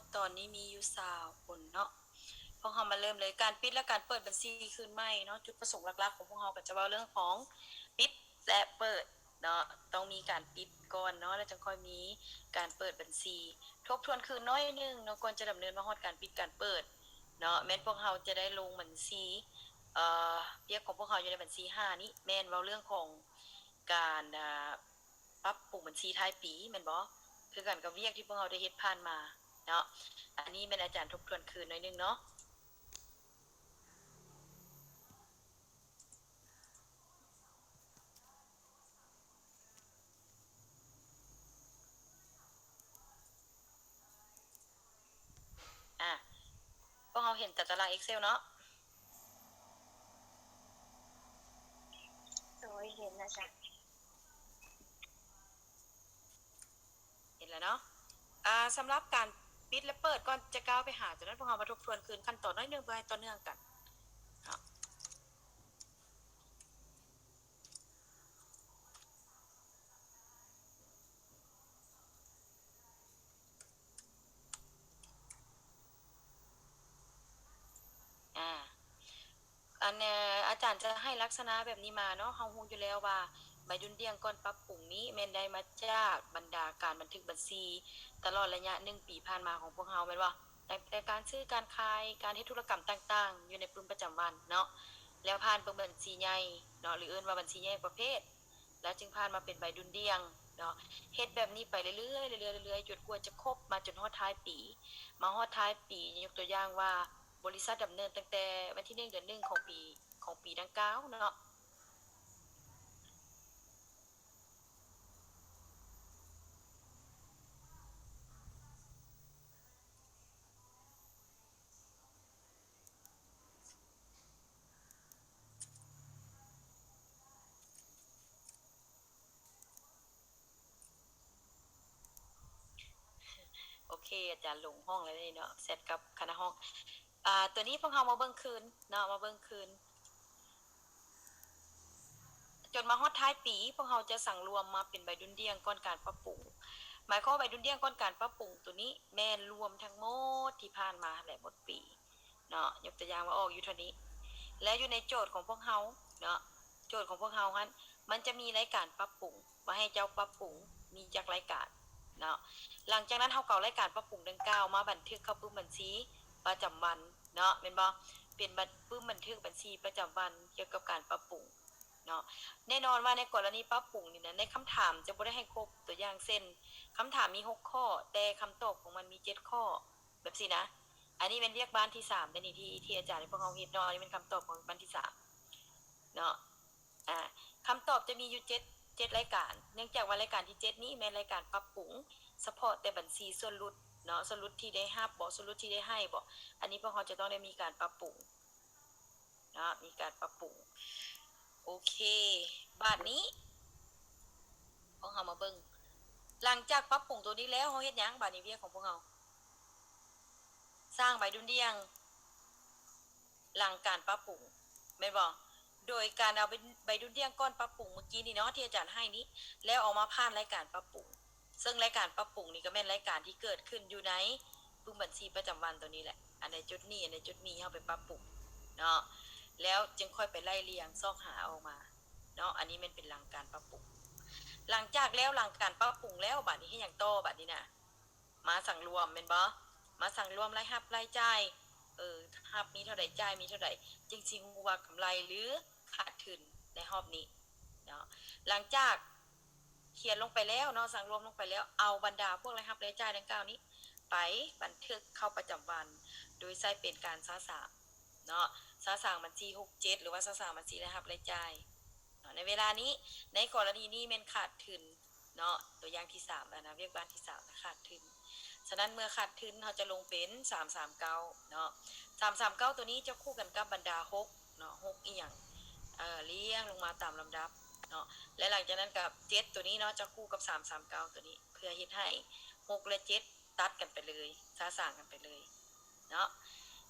ດຕອນນີ້ມີຢູ່ຊາວຄົນເນາະ. ພວກເຮົາມາເລີ່ມເລີຍ ການປິດ ແລະ ການເປີດບັນຊີຄືນໃໝ່ເນາະ. ຈຸດປະສົງຫຼັກໆຂອງພວກເຮົາກໍຈະເວົ້າເລື່ອງຂອງປິດ ແລະ ເປີດເນາະ. ຕ້ອງມີການປິດກ່ອນເນາະ ແລ້ວຈັ່ງຄ່ອຍມີການເປີດບັນຊີ. ທົບທວນຄືນໜ້ອຍໜຶ່ງເນາະ ກ່ອນຈະດຳເນີນມາຮອດການປິດການເປີດເນາະ ແມ່ນພວກເຮົາຈະໄດ້ລົງບັນຊີ ເອີ ວຽກຂອງພວກເຮົາຢູ່ໃນບັນຊີຫ້ານີ້ ແມ່ນເວົ້າເລື່ອງຂອງການ ອາ ປັບປຸງບັນຊີທ້າຍປີແມ່ນບໍ່? ຄືກັນກັບວຽກທີ່ພວກເຮົາໄດ້ເຮັດຜ່ານມາເນາະ. ອັນນີ້ແມ່ນອາຈານທົບທວນຄືນໜ້ອຍໜຶ່ງເນາະ. ອາ ພວກເຮົາເຫັນຕາຕະລາງ Excel ເນາະ? ໂດຍ ເຫັນອາຈານ. ເຫັນແລ້ວເນາະ. ອາ ສຳລັບການປິດ ແລະ ເປີດ ກ່ອນຈະກ້າວໄປຫາໂຕນັ້ນ ພວກເຮົາມາທົບທວນຄືນຂັ້ນຕອນໜ້ອຍໜຶ່ງ ເພື່ອໃຫ້ຕໍ່ເນື່ອງກັນເນາະ. ອາ ອັນ ອາຈານຈະໃຫ້ລັກສະນະແບບນີ້ມາເນາະ. ເຮົາຮູ້ຢູ່ແລ້ວວ່າໃບດຸ່ນດ່ຽງກ່ອນປັບປຸງນີ້ແມ່ນໄດ້ມາຈາກບັນດາການບັນທຶກບັນຊີຕະຫຼອດໄລຍະໜຶ່ງປີຜ່ານມາຂອງພວກເຮົາແມ່ນບໍ່? ຕັ້ງແຕ່ການຊື້ການຂາຍ ການເຮັດທຸລະກຳຕ່າງໆ ຢູ່ໃນປຶ້ມປະຈຳວັນເນາະ ແລ້ວຜ່ານປຶ້ມບັນຊີໃຫຍ່ເນາະ ຫຼື ເອີ້ນວ່າບັນຊີແຍກປະເພດ ແລ້ວຈຶ່ງຜ່ານມາເປັນໃບດຸ່ນດ່ຽງເນາະ. ເຮັດແບບນີ້ໄປເລື້ອຍໆ ເລື້ອຍໆ ເລື້ອຍໆ ຈົນກວ່າຈະຄົບມາຈົນຮອດທ້າຍປີ. ມາຮອດທ້າຍປີ ຍົກຕົວຢ່າງວ່າ ບໍລິສັດດຳເນີນຕັ້ງແຕ່ວັນທີໜຶ່ງ ເດືອນໜຶ່ງ ຂອງປີ ຂອງປີດັ່ງກ່າວເນາະ. ໂອເຄ ອາຈານລົງຫ້ອງແລ້ວເດເນາະ ແຊັດກັບຄະນະຫ້ອງ. ອາ ຕົວນີ້ພວກເຮົາມາເບິ່ງຄືນເນາະ ມາເບິ່ງຄືນ ຈົນມາຮອດທ້າຍປີ ພວກເຮົາຈະສັງລວມມາເປັນໃບດຸ່ນດ່ຽງກ່ອນການປັບປຸງ. ໝາຍຄວາມວ່າໃບດຸ່ນດ່ຽງກ່ອນການປັບປຸງຕົວນີ້ ແມ່ນລວມທັງໝົດທີ່ຜ່ານມາແຫຼະ ໝົດປີເນາະ. ຍົກຕົວຢ່າງວ່າອອກຢູ່ເທົ່ານີ້ ແລະ ຢູ່ໃນໂຈດຂອງພວກເຮົາເນາະ ໂຈດຂອງພວກເຮົາຫັ້ນ ມັນຈະມີລາຍການປັບປຸງ ວ່າໃຫ້ເຈົ້າປັບປຸງມີຈັກລາຍການເນາະ. ຫຼັງຈາກນັ້ນເຮົາກໍເອົາລາຍການປັບປຸງດັ່ງກ່າວມາບັນທຶກເຂົ້າປຶ້ມບັນຊີປະຈຳວັນເນາະ ແມ່ນບໍ່? ເປັນປຶ້ມບັນທຶກບັນຊີປະຈຳວັນກ່ຽວກັບການປັບປຸງເນາະ. ແນ່ນອນວ່າໃນກໍລະນີປັບປຸງນີ້ນະ ໃນຄຳຖາມຈະບໍ່ໄດ້ໃຫ້ຄົບ. ຕົວຢ່າງເຊັ່ນ ຄຳຖາມມີຫົກຂໍ້ ແຕ່ຄຳຕອບຂອງມັນມີເຈັດຂໍ້ ແບບຊີ້ນະ. ອັນນີ້ແມ່ນວຽກບ້ານທີສາມເດ້ນີ້ ທີ່ ທີ່ອາຈານໃຫ້ພວກເຮົາເຮັດເນາະ. ອັນນີ້ແມ່ນຄຳຕອບຂອງບ້ານທີສາມເນາະ. ອາ ຄຳຕອບຈະມີຢູ່ເຈັດ ເຈັດລາຍການ ເນື່ອງຈາກວ່າລາຍການທີເຈັດນີ້ແມ່ນລາຍການປັບປຸງສະເພາະແຕ່ບັນຊີສ່ວນຫຼຸດເນາະ ສ່ວນຫຼຸດທີ່ໄດ້ຮັບບໍ ສ່ວນຫຼຸດທີ່ໄດ້ໃຫ້ບໍ. ອັນນີ້ພວກເຮົາຈະຕ້ອງໄດ້ມີການປັບປຸງເນາະ ມີການປັບປຸງ. ໂອເຄ ບາດນີ້ພວກເຮົາມາເບິ່ງ ຫຼັງຈາກປັບປຸງໂຕນີ້ແລ້ວ ເຮົາເຮັດຫຍັງ? ບາດນີ້ວຽກຂອງພວກເຮົາ ສ້າງໃບດຸ່ນດ່ຽງ ຫຼັງການປັບປຸງ ແມ່ນບໍ່? ໂດຍການເອົາໃບ ໃບດຸ່ນດ່ຽງກ່ອນປັບປຸງເມື່ອກີ້ນີ້ເນາະ ທີ່ອາຈານໃຫ້ນີ້ ແລ້ວເອົາມາຜ່ານລາຍການປັບປຸງ ເຊິ່ງລາຍການປັບປຸງນີ້ກໍແມ່ນລາຍການທີ່ເກີດຂຶ້ນຢູ່ໃນປຶ້ມບັນຊີປະຈຳວັນໂຕນີ້ແຫຼະ. ອັນໃດຈຸດມີ ອັນໃດຈຸດມີ ເຮົາໄປປັບປຸງເນາະ ແລ້ວຈຶ່ງຄ່ອຍໄປໄລ່ລຽງຊອກຫາເອົາມາເນາະ. ອັນນີ້ແມ່ນເປັນຫຼັງການປັບປຸງ. ຫຼັງຈາກແລ້ວ ຫຼັງການປັບປຸງແລ້ວ ບາດນີ້ເຮັດຫຍັງຕໍ່? ບາດນີ້ນະ ມາສັງລວມແມ່ນບໍ່? ມາສັງລວມລາຍຮັບລາຍຈ່າຍ ເອີ ຮັບມີເທົ່າໃດ ຈ່າຍມີເທົ່າໃດ ຈຶ່ງຊິຮູ້ວ່າກຳໄລ ຫຼື ຂາດທຶນໃນຮອບນີ້ເນາະ. ຫຼັງຈາກຂຽນລົງໄປແລ້ວເນາະ ສັງລວມລົງໄປແລ້ວ ເອົາບັນດາພວກລາຍຮັບລາຍຈ່າຍດັ່ງກ່າວນີ້ ໄປບັນທຶກເຂົ້າປະຈຳວັນ ໂດຍໃຊ້ເປັນການສະສາງເນາະ ສະສາງບັນຊີຫົກເຈັດ ຫຼືວ່າສະສາງບັນຊີລາຍຮັບລາຍຈ່າຍເນາະ. ໃນເວລານີ້ ໃນກໍລະນີນີ້ແມ່ນຂາດທຶນ ເນາະ ຕົວຢ່າງທີສາມແລ້ວນະ ວຽກບ້ານທີສາມນະ ຂາດທຶນ. ສະນັ້ນເມື່ອຂາດທຶນ ເຮົາຈະລົງເປັນສາມສາມເກົ້າເນາະ. ສາມສາມເກົ້າຕົວນີ້ຈະຄູ່ກັນກັບບັນດາຫົກເນາະ ຫົກອີ່ຫຍັງ ເອີ ລຽງລົງມາຕາມລຳດັບເນາະ ແລະ ຫຼັງຈາກນັ້ນກໍເຈັດຕົວນີ້ເນາະ ຈະຄູ່ກັບສາມສາມເກົ້າຕົວນີ້ ເພື່ອເຮັດໃຫ້ຫົກ ແລະ ເຈັດ ຕັດກັນໄປເລີຍ ສະສາງກັນໄປເລີຍ ເນາະ.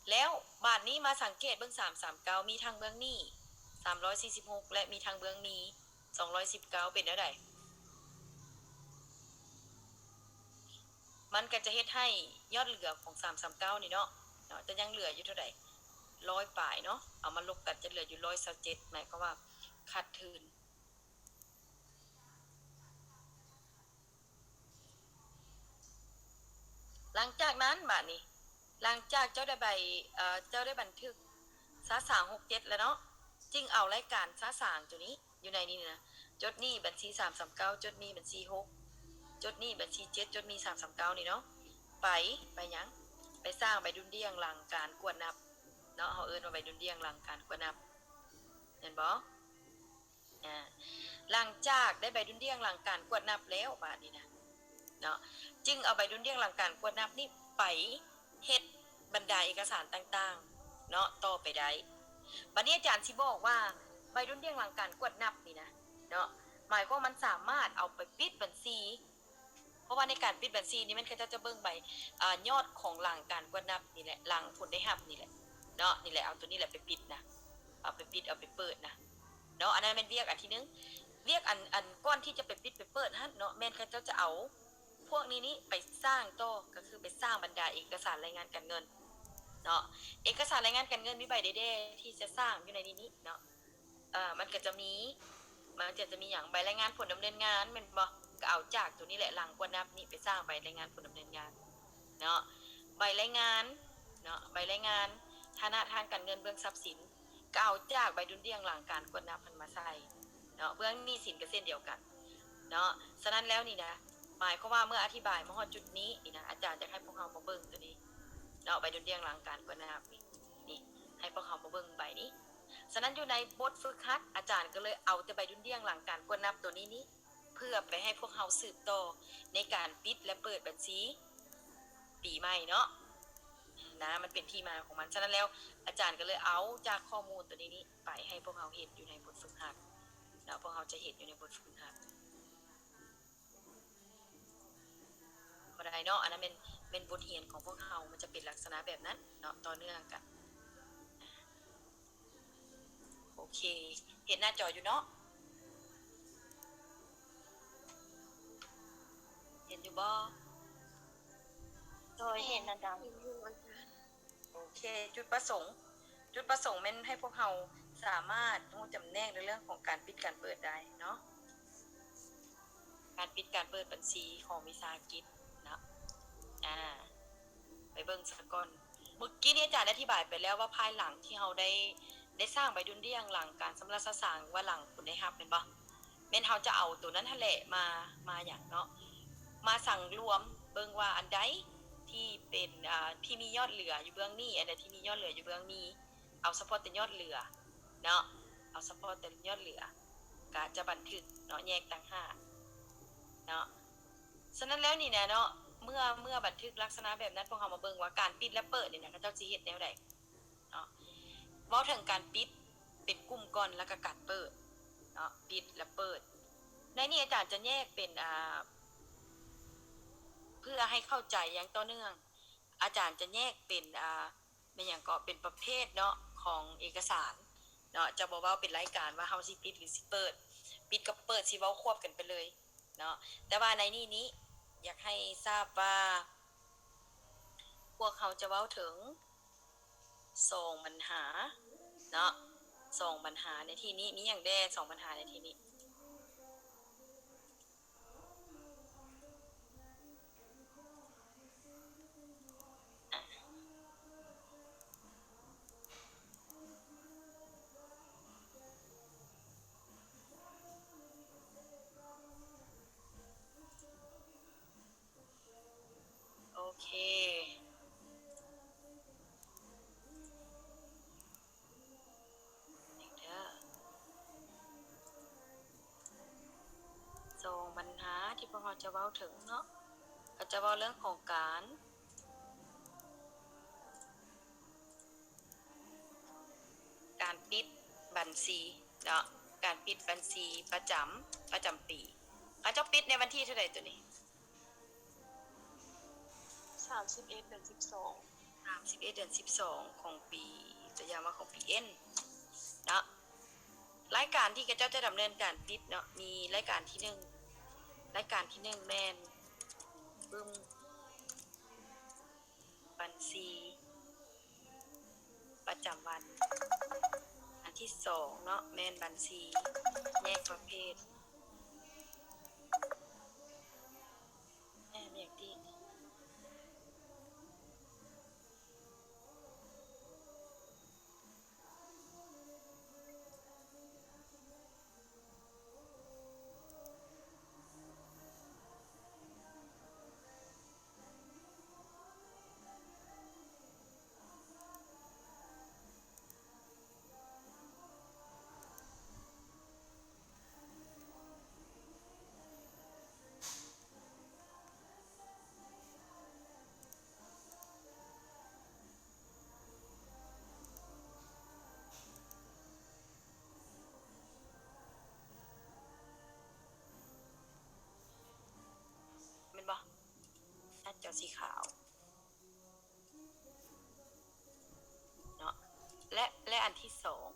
ແລ້ວບາດນີ້ມາສັງເກດເບິ່ງສາມສາມເກົ້າ ມີທັງເບື້ອງໜີ້ສາມຮ້ອຍສີ່ສິບຫົກ ແລະ ມີທັງເບື້ອງມີສອງຮ້ອຍສິບເກົ້າ ເປັນແນວໃດ? ມ ມັນກໍຈະເຮັດໃຫ້ຍອດເຫຼືອຂອງສາມສາມເກົ້ານີ້ເນາະ ເນາະ ຈະຍັງເຫຼືອຢູ່ເທົ່າໃດ? ຮ້ອຍປາຍເນາະ ເອົາມາລົບກັນຈະເຫຼືອຢູ່ຮ້ອຍຊາວເຈັດ ໝາຍຄວາມວ່າຂາດທຶນ. ຫຼັງຈາກນັ້ນບາດນີ້ ຫຼັງຈາກເຈົ້າໄດ້ໃບ ເອີ ເຈົ້າໄດ້ບັນທຶກຊະຊາງຫົກເຈັດແລ້ວເນາະ ຈຶ່ງເອົາລາຍການຊະຊາງໂຕນີ້ ຢູ່ໃນນີ້ນະ ຈົດນີ້ບັນຊີສາມສາມເກົ້າ ຈົດນີ້ບັນຊີຫົກ ຈົດນີ້ບັນຊີເຈັດ ຈົດນີ້ສາມສາມເກົ້ານີ້ເນາະ ໄປ ໄປຫຍັງ? ໄປສ້າງໃບດຸ່ນດ່ຽງຫຼັງການກວດນັບເນາະ ເຮົາເອີ້ນວ່າໃບດຸ່ນດ່ຽງຫຼັງການກວດນັບ ແມ່ນບໍ່? ອາ ຫຼັງຈາກໄດ້ໃບດຸ່ນດ່ຽງຫຼັງການກວດນັບແລ້ວບາດນີ້ນະ ເນາະ ຈຶ່ງເອົາໃບດຸ່ນດ່ຽງຫຼັງການກວດນັບນີ້ໄປເຮັດບັນດາເອກະສານຕ່າງໆເນາະ ຕໍ່ໄປໄດ້. ບາດນີ້ອາຈານຊິບອກວ່າໃບດຸ່ນດ່ຽງຫຼັງການກວດນັບນີ້ນະເນາະ ໝາຍຄວາມມັນສາມາດເອົາໄປປິດບັນຊີ ເພາະວ່າໃນການປິດບັນຊີນີ້ແມ່ນເຂົາເຈົ້າຈະເບິ່ງໃບ ອາ ຍອດຂອງຫຼັງການກວດນັບນີ້ແຫຼະ ຫຼັງຜົນໄດ້ຮັບນີ້ແຫຼະເນາະ ນີ້ແຫຼະ ເອົາໂຕນີ້ແຫຼະໄປປິດນະ ເອົາໄປປິດ ເອົາໄປເປີດນະເນາະ ອັນນັ້ນແມ່ນວຽກອັນທີໜຶ່ງ. ວຽກອັນ ອັນກ່ອນທີ່ຈະໄປປິດໄປເປີດຫັ້ນເນາະ ແມ່ນເຂົາເຈົ້າຈະເອົາ ພວກນີ້ນີ້ໄປສ້າງຕໍ່ ກໍຄືໄປສ້າງບັນດາເອກະສານລາຍງານການເງິນເນາະ. ເອກະສານລາຍງານການເງິນມີໃບໃດແດ່ທີ່ຈະສ້າງຢູ່ໃນນີ້ນີ້ເນາະ? ເອີ ມັນກໍຈະມີ ມັນກໍຈະມີຫຍັງ ໃບລາຍງານຜົນດຳເນີນງານແມ່ນບໍ່? ກໍເອົາຈາກໂຕນີ້ແຫຼະ ຫຼັງກວດນັບນີ້ໄປສ້າງໃບລາຍງານຜົນດຳເນີນງານເນາະ. ໃບລາຍງານເນາະ ໃບລາຍງານຖານະທາງການເງິນເບື້ອງຊັບສິນ ກໍເອົາຈາກໃບດຸ່ນດ່ຽງຫຼັງການກວດນັບຫັ້ນມາໃສ່ ເນາະ ເບື້ອງໜີ້ສິນກໍເຊັ່ນດຽວກັນເນາະ. ສະນັ້ນແລ້ວນີ້ນະ ໝາຍຄວາມວ່າເມື່ອອະທິບາຍມາຮອດຈຸດນີ້ນີ້ນະ ອາຈານຢາກໃຫ້ພວກເຮົາມາເບິ່ງຕົວນີ້ເນາະ ໃບດຸ່ນດ່ຽງຫຼັງການກວດນັບນີ້ ນີ້ ໃຫ້ພວກເຮົາມາເບິ່ງໃບນີ້. ສະນັ້ນຢູ່ໃນບົດຝຶກຫັດ ອາຈານກໍເລີຍເອົາແຕ່ໃບດຸ່ນດ່ຽງຫຼັງການກວດນັບຕົວນີ້ນີ້ ເພື່ອໄປໃຫ້ພວກເຮົາສືບຕໍ່ໃນການປິດ ແລະ ເປີດບັນຊີປີໃໝ່ເນາະ ນະ ມັນເປັນທີ່ມາຂອງມັນ. ສະນັ້ນແລ້ວ ອາຈານກໍເລີຍເອົາຈາກຂໍ້ມູນຕົວນີ້ນີ້ ໄປໃຫ້ພວກເຮົາເຮັດຢູ່ໃນບົດຝຶກຫັດເນາະ ພວກເຮົາຈະເຮັດຢູ່ໃນບົດຝຶກຫັດ ບໍ່ໄດ້ເນາະ ອັນນັ້ນແມ່ນ ແມ່ນບົດຮຽນຂອງພວກເຮົາ ມັນຈະເປັນລັກສະນະແບບນັ້ນເນາະ ຕໍ່ເນື່ອງກັນ. ໂອເຄ ເຫັນໜ້າຈໍຢູ່ເນາະ ເຫັນຢູ່ບໍ່? ໂດຍ ເຫັນອາຈານ. ໂອເຄ ຈຸດປະສົງ ຈຸດປະສົງແມ່ນໃຫ້ພວກເຮົາສາມາດຮູ້ຈຳແນກໃນເລື່ອງຂອງການປິດການເປີດໄດ້ເນາະ ການປິດການເປີດບັນຊີຂອງວິສາຫະກິດເນາະ. ອາ ໄປເບິ່ງສາກ່ອນ ເມື່ອກີ້ນີ້ອາຈານໄດ້ອະທິບາຍໄປແລ້ວວ່າພາຍຫຼັງທີ່ເຮົາໄດ້ ໄດ້ສ້າງໃບດຸ່ນດ່ຽງຫຼັງການຊຳລະສະສາງ ຫຼືວ່າຫຼັງຜົນໄດ້ຮັບແມ່ນບໍ່? ແມ່ນເຮົາຈະເອົາໂຕນັ້ນຫັ້ນແຫຼະມາ ມາຫຍັງເນາະ ມາສັງລວມເບິ່ງວ່າອັນໃດທີ່ເປັນ ອາ ທີ່ມີຍອດເຫຼືອຢູ່ເບື້ອງນີ້ ອັນໃດທີ່ມີຍອດເຫຼືອຢູ່ເບື້ອງນີ້ ເອົາສະເພາະແຕ່ຍອດເຫຼືອເນາະ ເອົາສະເພາະແຕ່ຍອດເຫຼືອ ກະຈະບັນທຶກເນາະ ແຍກຕ່າງຫາກເນາະ. ສະນັ້ນແລ້ວນີ້ນະເນາະ ເມື່ອ ເມື່ອບັນທຶກລັກສະນະແບບນັ້ນ ພວກເຮົາມາເບິ່ງວ່າການປິດ ແລະ ເປີດນີ້ນະ ເຂົາເຈົ້າຊິເຮັດແນວໃດເນາະ. ເວົ້າເຖິງການປິດເປັນກຸ່ມກ່ອນ ແລ້ວກະການເປີດເນາະ ປິດ ແລະ ເປີດ. ໃນນີ້ອາຈານຈະແຍກເປັນ ອາ ເພື່ອໃຫ້ເຂົ້າໃຈຢ່າງຕໍ່ເນື່ອງ ອາຈານຈະແຍກເປັນ ອາ ແມ່ນຫຍັງເກາະ ເປັນປະເພດເນາະ ຂອງເອກະສານເນາະ ຈະບໍ່ເວົ້າເປັນລາຍການວ່າເຮົາຊິປິດ ຫຼື ຊິເປີດ ປິດກັບເປີດຊິເວົ້າຄວບກັນໄປເລີຍເນາະ. ແຕ່ວ່າໃນນີ້ນີ້ ຢາກໃຫ້ຊາບວ່າ ພວກເຮົາຈະເວົ້າເຖິງສອງບັນຫາເນາະ ສອງບັນຫາໃນທີ່ນີ້ ມີຫຍັງແດ່ ສອງບັນຫາໃນທີ່ນີ້? ໂອເຄ ເດີ ສອງບັນຫາທີ່ພວກເຮົາຈະເວົ້າເຖິງເນາະ ກໍຈະເວົ້າເລື່ອງຂອງການ ການປິດບັນຊີເນາະ ການປິດບັນຊີປະຈຳ ປະຈຳປີ. ເຂົາເຈົ້າປິດໃນວັນທີເທົ່າໃດໂຕນີ້? ສາມສິບເອັດ ເດືອນສິບສອງ ສາມສິບເອັດ ເດືອນສິບສອງຂອງປີ ຕົວຢ່າງວ່າຂອງປີ N ເນາະ. ລາຍການທີ່ເຂົາເຈົ້າຈະດຳເນີນການປິດເນາະ ມີລາຍການທີໜຶ່ງ ລາຍການທີໜຶ່ງແມ່ນ ປຶ້ມ ບັນຊີປະຈຳວັນ. ອັນທີສອງເນາະ ແມ່ນບັນຊີແຍກປະເພດ. ແມ່ນຫຍັງຕິ? ແມ່ນບໍ່? ໜ້າຈໍສີຂາວເນາະ ແລະ ແລະ ອັນທີສອງ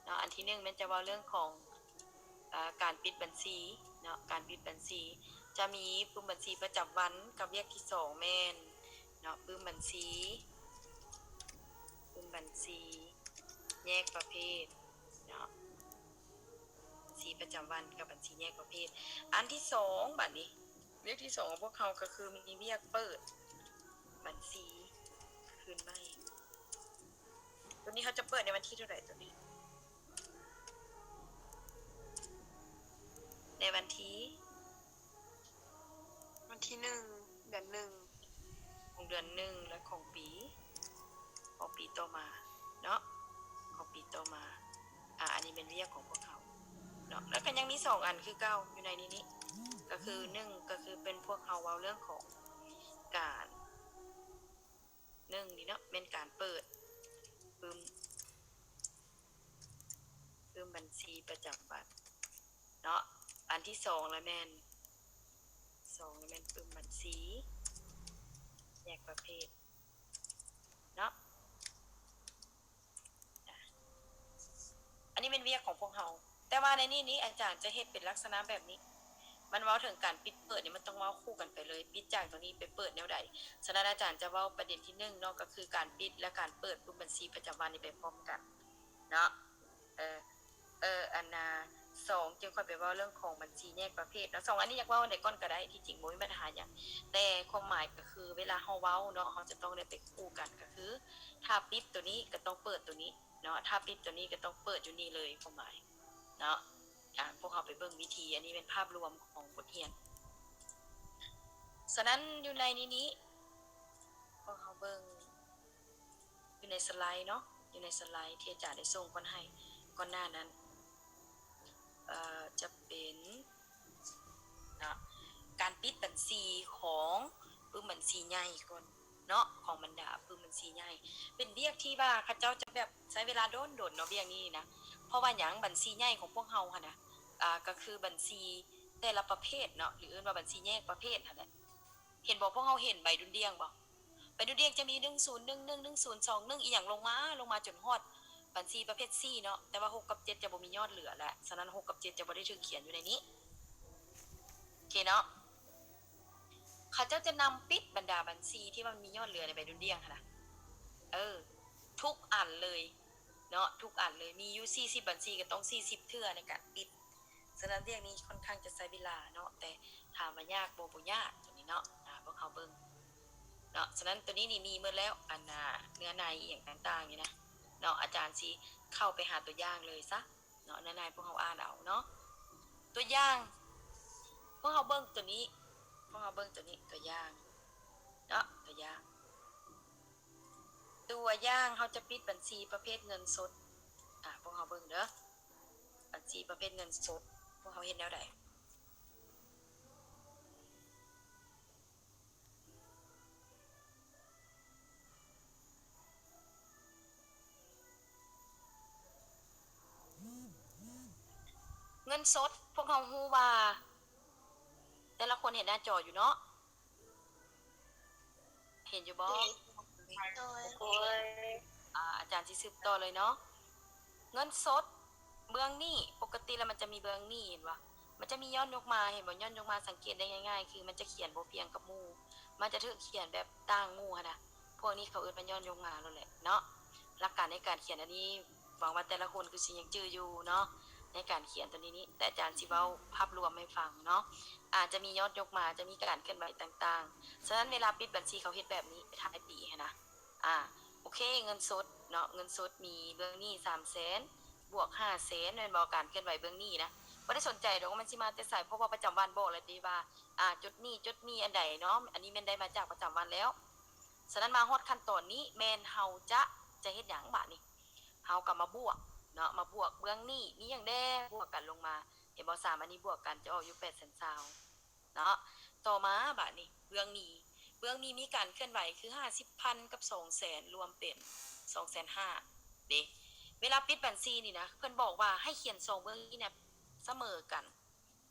ເນາະ ອັນທີໜຶ່ງແມ່ນຈະເວົ້າເລື່ອງຂອງ ເອີ ການປິດບັນຊີເນາະ ການປິດບັນຊີ ຈະມີປຶ້ມບັນຊີປະຈຳວັນ ກັບວຽກທີສອງແມ່ນເນາະ ປຶ້ມບັນຊີ ປຶ້ມບັນຊີແຍກປະເພດເນາະ ບັນຊີປະຈຳວັນກັບບັນຊີແຍກປະເພດ. ອັນທີສອງ ບາດນີ້ ວຽກທີສອງຂອງພວກເຮົາກໍຄືມີວຽກເປີດບັນຊີຄືນໃໝ່. ຕົວນີ້ເຮົາຈະເປີດໃນວັນທີເທົ່າໃດຕົວນີ້? ໃນວັນທີ ວັນທີໜຶ່ງ ເດືອນໜຶ່ງ ຂອງເດືອນໜຶ່ງ ແລະ ຂອງປີ ຂອງປີຕໍ່ມາເນາະ ຂອງປີຕໍ່ມາ. ອາ ອັນນີ້ແມ່ນວຽກຂອງພວກເຮົາເນາະ ແລ້ວກໍຍັງມີສອງອັນຄືເກົ່າຢູ່ໃນນີ້ນີ້ ກໍຄືໜຶ່ງ ກໍຄືເປັນພວກເຮົາເວົ້າເລື່ອງຂອງການ ໜຶ່ງນີ້ເນາະ ແມ່ນການເປີດປຶ້ມ ປຶ້ມບັນຊີປະຈຳວັນເນາະ. ອັນທີສອງລະແມ່ນ ສອງລະແມ່ນປຶ້ມບັນຊີແຍກປະເພດເນາະ. ອາ ອັນນີ້ແມ່ນວຽກຂອງພວກເຮົາ ແຕ່ວ່າໃນນີ້ນີ້ອາຈານຈະເຮັດເປັນລັກສະນະແບບນີ້ ມັນເວົ້າເຖິງການປິດເປີດນີ້ ມັນຕ້ອງເວົ້າຄູ່ກັນໄປເລີຍ ປິດຈາກຕົວນີ້ໄປເປີດແນວໃດ. ສະນັ້ນອາຈານຈະເວົ້າປະເດັນທີໜຶ່ງເນາະ ກໍຄືການປິດ ແລະ ການເປີດປຶ້ມບັນຊີປະຈຳວັນນີ້ໄປພ້ອມກັນເນາະ. ເອີ ເອີ ອັນນາ ສອງ ຈຶ່ງຄ່ອຍໄປເວົ້າເລື່ອງຂອງບັນຊີແຍກປະເພດເນາະ. ສອງອັນນີ້ຢາກເວົ້າອັນໃດກ່ອນກໍໄດ້ ທີ່ຈິງບໍ່ມີບັນຫາຫຍັງ ແຕ່ຄວາມໝາຍກໍຄືເວລາເຮົາເວົ້າເນາະ ເຮົາຈະຕ້ອງໄດ້ໄປຄູ່ກັນ ກໍຄືຖ້າປິດຕົວນີ້ກໍຕ້ອງເປີດຕົວນີ້ເນາະ ຖ້າປິດຕົວນີ້ກໍຕ້ອງເປີດຢູ່ນີ້ເລີຍ ຄວາມໝາຍເນາະ. ອາ ພວກເຮົາໄປເບິ່ງວິທີ ອັນນີ້ແມ່ນພາບລວມຂອງບົດຮຽນ. ສະນັ້ນຢູ່ໃນນີ້ນີ້ ພວກເຮົາເບິ່ງ ຢູ່ໃນສະໄລເນາະ ຢູ່ໃນສະໄລທີ່ອາຈານໄດ້ສົ່ງກ່ອນໃຫ້ ກ່ອນໜ້ານັ້ນ ເອີ ຈະເປັນເນາະ ການປິດບັນຊີຂອງປຶ້ມບັນຊີໃຫຍ່ກ່ອນເນາະ ຂອງບັນດາປຶ້ມບັນຊີໃຫຍ່ ເປັນວຽກທີ່ວ່າເຂົາເຈົ້າຈະແບບໃຊ້ເວລາດົນໆເນາະ ວຽກນີ້ນະ. ເພາະວ່າຫຍັງ? ບັນຊີໃຫຍ່ຂອງພວກເຮົາຫັ້ນນະ ອາ ກໍຄືບັນຊີແຕ່ລະປະເພດເນາະ ຫຼື ເອີ້ນວ່າບັນຊີແຍກປະເພດຫັ້ນແຫຼະ. ເຫັນບໍ່? ພວກເຮົາເຫັນໃບດຸ່ນດ່ຽງບໍ່? ໃບດຸ່ນດ່ຽງຈະມີໜຶ່ງສູນໜຶ່ງ ໜຶ່ງສູນສອງ ໜຶ່ງອີ່ຫຍັງລົງມາ ລົງມາຈົນຮອດບັນຊີປະເພດສີ່ເນາະ ແຕ່ວ່າຫົກກັບເຈັດຈະບໍ່ມີຍອດເຫຼືອແຫຼະ. ສະນັ້ນ ຫົກກັບເຈັດຈະບໍ່ໄດ້ຖືກຂຽນຢູ່ໃນນີ້ ໂອເຄເນາະ. ເຂົາເຈົ້າຈະນຳປິດບັນດາບັນຊີທີ່ວ່າມັນມີຍອດເຫຼືອໃນໃບດຸ່ນດ່ຽງຫັ້ນນະ ເອີ ທຸກອັນເລີຍເນາະ ທຸກອັນເລີຍ ມີຢູ່ສີ່ສິບບັນຊີ ກໍຕ້ອງສີ່ສິບເທື່ອໃນການປິດ. ສະນັ້ນວຽກນີ້ຄ່ອນຂ້າງຈະໃຊ້ເວລາເນາະ ແຕ່ຖາມວ່າຍາກບໍ່? ບໍ່ຍາກ ຕົວນີ້ເນາະ ອາ ພວກເຮົາເບິ່ງເນາະ. ສະນັ້ນຕົວນີ້ນີ້ມີໝົດແລ້ວ ອັນນາ ເນື້ອໃນອີ່ຫຍັງຕ່າງໆນີ້ນະເນາະ. ອາຈານຊິເຂົ້າໄປຫາຕົວຢ່າງເລີຍຊະເນາະ ເນື້ອໃນພວກເຮົາອ່ານເອົາເນາະ. ຕົວຢ່າງ ພວກເຮົາເບິ່ງຕົວນີ້ ພວກເຮົາເບິ່ງຕົວນີ້ ຕົວຢ່າງເນາະ ຕົວຢ່າງ ຕົວຢ່າງ ເຮົາຈະປິດບັນຊີປະເພດເງິນສົດ ອາ ພວກເຮົາເບິ່ງເດີ ບັນຊີປະເພດເງິນສົດ ພວກເຮົາເຮັດແນວໃດ? ເງິນສົດ ພວກເຮົາຮູ້ວ່າ ແຕ່ລະຄົນເຫັນໜ້າຈໍຢູ່ເນາະ ເຫັນຢູ່ບໍ່? ໂດຍ ອາ ອາຈານຊິສືບຕໍ່ເລີຍເນາະ. ເງິນສົດເບື້ອງນີ້ ປົກກະຕິແລ້ວມັນຈະມີເບື້ອງນີ້ ເຫັນບໍ່? ມັນຈະມີຍ້ອນຍົກມາ ເຫັນບໍ່? ຍ້ອນຍົກມາ ສັງເກດໄດ້ງ່າຍໆ ຄືມັນຈະຂຽນບໍ່ພຽງກັບໝູ່. ມັ ມັນຈະຖືກຂຽນແບບຕ່າງໝູ່ຫັ້ນນະ. ພວກນີ້ເຂົາເອີ້ນວ່າຍ້ອນຍົກມາໂລດແຫຼະເນາະ. ຫຼັກການໃນການຂຽນອັນນີ້ ຫວັງວ່າແຕ່ລະຄົນຄືຊິຍັງຈື່ຢູ່ເນາະ ໃນການຂຽນຕົວນີ້ນີ້, ແຕ່ອາຈານຊິເວົ້າພາບລວມໃຫ້ຟັງເນາະ. ອາ ຈະມີຍ້ອນຍົກມາ, ຈະມີການເຄື່ອນໄຫວຕ່າງໆ. ສະນັ້ນເວລາປິດບັນຊີເຂົາເຮັດແບບນີ້ ທ້າຍປີຫັ້ນນະ. ອາ ໂອເຄ ເງິນສົດເນາະ, ເງິນສົດມີເບື້ອງໜີ້ສາມແສນ ບວກຫ້າແສນ ແມ່ນບໍ່? ການເຄື່ອນໄຫວເບື້ອງໜີ້ນະ ບໍ່ໄດ້ສົນໃຈດອກວ່າມັນຊິມາແຕ່ໃສ, ເພາະວ່າປະຈຳວັນບອກແລ້ວເດ້ວ່າ ອາ ຈົດໜີ້ ຈົດໜີ້ອັນໃດເນາະ, ອັນນີ້ແມ່ນໄດ້ມາຈາກປະຈຳວັນແລ້ວ. ສະນັ້ນມາຮອດຂັ້ນຕອນນີ້ແມ່ນເຮົາຈະ ຈະເຮັດຫຍັງບາດນີ້? ເຮົາກໍມາບວກເນາະ, ມາບວກເບື້ອງໜີ້ມີຫຍັງແດ່ ບວກກັນລົງມາ. ເຫັນບໍ່? ສາມອັນນີ້ບວກກັນຈະອອກຢູ່ແປດແສນຊາວເນາະ. ຕໍ່ມາບາດນີ້ເບື້ອງມີ, ເບື້ອງມີມີການເຄື່ອນໄຫວຄືຫ້າສິບພັນກັບສອງແສນ ລວມເປັນສອງແສນຫ້າເດ້. ເວລາປິດບັນຊີນີ້ນະ ເພິ່ນບອກວ່າໃຫ້ຂຽນສອງເບື້ອງນີ້ນະສະເໝີກັນ.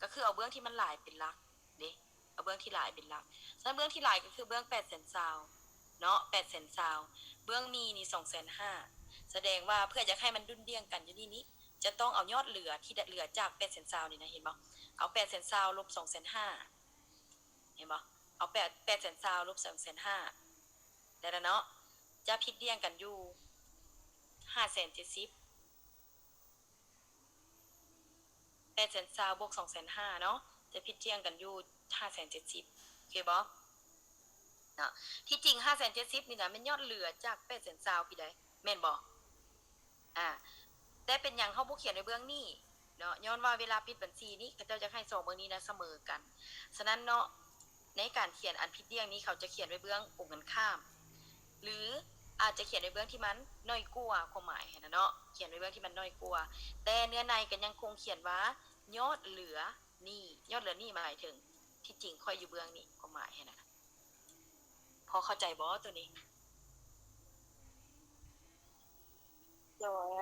ກໍຄືເອົາເບື້ອງທີ່ມັນຫຼາຍເປັນຫຼັກເດ້, ເອົາເບື້ອງທີ່ຫຼາຍເປັນຫຼັກ. ສະນັ້ນເບື້ອງທີ່ຫຼາຍກໍຄືເບື້ອງແປດແສນຊາວເນາະ, ແປດແສນຊາວ, ເບື້ອງມີນີ້ສອງແສນຫ້າ. ສະແດງວ່າເພື່ອຢາກໃຫ້ມັນດຸ່ນດ່ຽງກັນຢູ່ນີ້ນີ້ ຈະຕ້ອງເອົາຍອດເຫຼືອທີ່ເຫຼືອຈາກແປດແສນຊາວນີ້ນະ, ເຫັນບໍ່? ເອົາແປດແສນຊາວລົບສອງແສນຫ້າ ເຫັນບໍ່? ເອົາແປດ ແປດແສນຊາວລົບສອງແສນຫ້າ ໄດ້ລະເນາະ, ຈະຜິດດ່ຽງກັນຢູ່ຫ້າແສນເຈັດສິບ. ແປດແສນຊາວບວກສອງແສນຫ້າເນາະ, ຈະຜິດທ່ຽງກັນຢູ່ຫ້າແສນເຈັດສິບ ໂອເຄບໍ່ເນາະ? ທີ່ຈິງຫ້າແສນເຈັດສິບນີ້ນະ ແມ່ນຍອດເຫຼືອຈາກແປດແສນຊາວພີ້ໃດ໋ ແມ່ນບໍ່? ອາ ແຕ່ເປັນຫຍັງເຮົາບໍ່ຂຽນໄວ້ເບື້ອງນີ້ເນາະ? ຍ້ອນວ່າເວລາປິດບັນຊີນີ້ ເຂົາເຈົ້າຈະໃຫ້ສອງເບື້ອງນີ້ນະສະເໝີກັນ. ສະນັ້ນເນາະ ໃນການຂຽນອັນຜິດດ່ຽງນີ້ ເຂົາຈະຂຽນໄວ້ເບື້ອງກົງກັນຂ້າມ ຫຼື ອາດຈະຂຽນໄວ້ເບື້ອງທີ່ມັນໜ້ອຍກວ່າຄວາມໝາຍຫັ້ນນະເນາະ, ຂຽນໄວ້ເບື້ອງທີ່ມັນໜ້ອຍກວ່າ, ແຕ່ເນື້ອໃນກໍຍັງຄົງຂຽນວ່າຍອດເຫຼືອໜີ້, ຍອດເຫຼືອໜີ້ໝາຍເຖິງທີ່ຈິງຂ້ອຍຢູ່ເບື້ອງນີ້ ຄວາມໝາຍຫັ້ນນະ. ພໍເຂົ້າໃຈບໍ່ໂຕນີ້? ໂດຍ.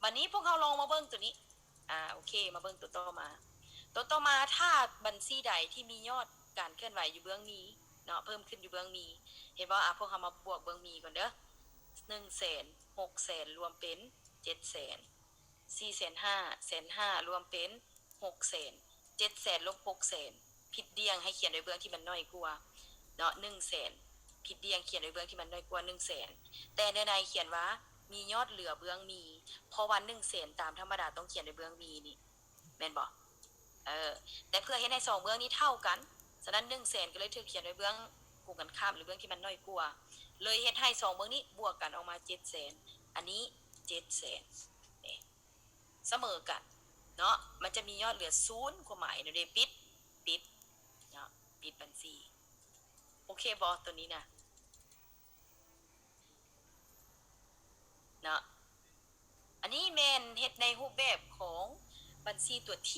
ບັດນີ້ພວກເຮົາລອງມາເບິ່ງໂຕນີ້. ອາ ໂອເຄ ມາເບິ່ງໂຕຕໍ່ມາ. ໂຕຕໍ່ມາ ຖ້າບັນຊີໃດທີ່ມີຍອດການເຄື່ອນໄຫວຢູ່ເບື້ອງມີເນາະ, ເພີ່ມຂຶ້ນຢູ່ເບື້ອງມີ, ເຫັນບໍ່? ອາ ພວກເຮົາມາບວກເບື້ອງມີກ່ອນເດີ. ໜຶ່ງແສນ ຫົກແສນ ລວມເປັນເຈັດແສນ, ສີ່ແສນຫ້າ ແສນຫ້າ ລວມເປັນ ຫົກແສນ, ເຈັດແສນລົບຫົກແສນ ຜິດດ່ຽງໃຫ້ຂຽນດ້ວຍເບື້ອງທີ່ມັນໜ້ອຍກວ່າເນາະ ໜຶ່ງແສນ, ຜິດດ່ຽງຂຽນດ້ວຍເບື້ອງທີ່ມັນໜ້ອຍກວ່າໜຶ່ງແສນ, ແຕ່ເນື້ອໃນຂຽນວ່າມີຍອດເຫຼືອເບື້ອງມີ, ເພາະວ່າໜຶ່ງແສນຕາມທຳມະດາຕ້ອງຂຽນດ້ວຍເບື້ອງມີນີ້ ແມ່ນບໍ່? ເອີ ແຕ່ເພື່ອເຮັດໃຫ້ສອງເບື້ອງນີ້ເທົ່າກັນ, ສະນັ້ນໜຶ່ງແສນກໍເລີຍຖືກຂຽນດ້ວຍເບື້ອງກົງກັນຂ້າມ ຫຼື ເບື້ອງທີ່ມັນໜ້ອຍກວ່າ, ເລີຍເຮັດໃຫ້ສອງເບື້ອງນີ້ບວກກັນອອກມາເຈັດແສນ, ອັນນີ້ເຈັດແສນ ເດ້. ສະເໝີກັນເນາະ, ມັນຈະມີຍອດເຫຼືອສູນ ຄວາມໝາຍແນວໃດ? ປິດ, ປິດເນາະ, ປິດບັນຊີ. ໂອເຄບໍ່ ໂຕນີ້ນະ? ເນາະ, ອັນນີ້ແມ່ນເຮັດໃນຮູບແບບຂອງບັນຊີຕົວ T